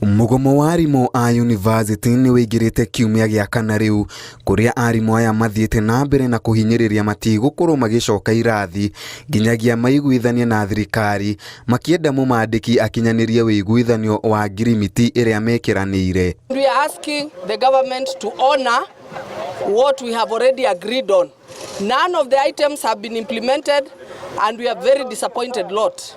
Mũgomo wa arimũ a yunivasĩtĩ nĩ ũingĩrĩte kiumia gĩa kana rĩu, kũrĩa arimũ aya mathiĩte na mbere na kũhinyĩrĩria matigũkorwo magĩcoka irathi nginyagia maiguithanie na thirikari makĩenda mũmandĩki akinyanĩrie ũiguithanio wa ngirimiti ĩrĩa mekĩranĩire. We are asking the government to honor what we have already agreed on. None of the items have been implemented and we are very disappointed lot.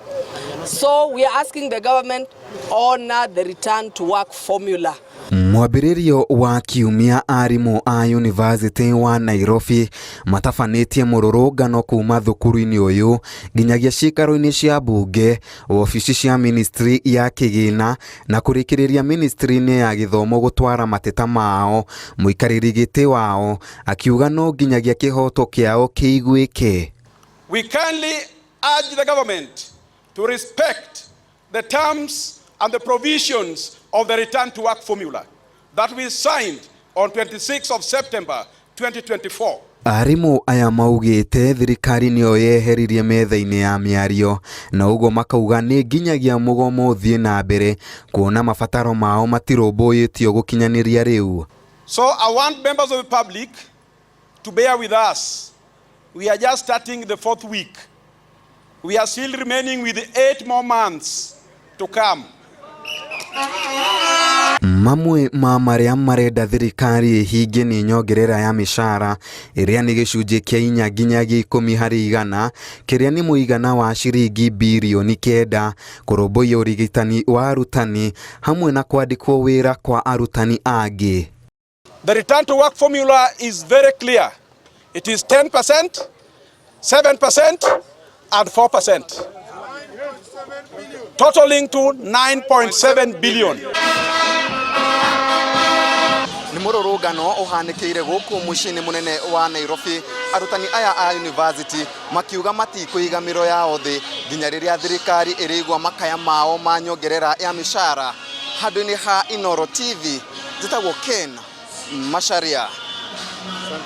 So we are asking the government honor the return to work formula. Mwambĩrĩrio wa kiumia arimũ a yunivasĩtĩ wa Nairobi matabanĩtie mũrũrũngano kuma thukuru-inĩ ũyũ nginyagia ciikaro-inĩ cia mbunge, wobici cia ministry ya kĩgĩna na kũrĩkĩrĩria ministry-inĩ ya gĩthomo gũtwara mateta mao, mũikarĩri gĩtĩ wao akiuga no nginyagia kĩhoto kĩao kĩiguĩke. We kindly urge the government to respect the terms and the provisions of the return to work formula that we signed on 26th of September 2024. Arimũ aya maugĩte thirikari nĩyo yeheririe metha-inĩ ya mĩario na ũguo makauga nĩ nginyagia mũgomo ũthiĩ na mbere kuona mabataro mao matirũmbũyĩtio gũkinyanĩria rĩu. So I want members of the public to bear with us. We are just starting the fourth week. We are still remaining with 8 more months to come. Mamwe ma marĩa marenda thirikari ĩhingie nĩ nyongerera ya mĩcara ĩrĩa nĩ gĩcunjĩ kĩa 4 nginyagia 10 harĩ igana kĩrĩa nĩ mũigana wa ciringi birioni 9, kũrũmbũiya ũrigitani wa arutani hamwe na kwandĩkwo wĩra kwa arutani angĩ. The return to work formula is very clear. It is 10%, 7%, and 4%, totaling to 9.7 billion. Nĩ mũrũrũngano ũhanĩkĩire gũkũ mũciĩ-inĩ mũnene wa Nairobi, arutani aya a university makiuga matikũiga mĩro yao thĩ nginya rĩrĩa thirikari ĩrĩigua makaya mao ma nyongerera ya mĩcara. Handũ-inĩ ha Inooro TV, njĩtagwo Ken Macharia.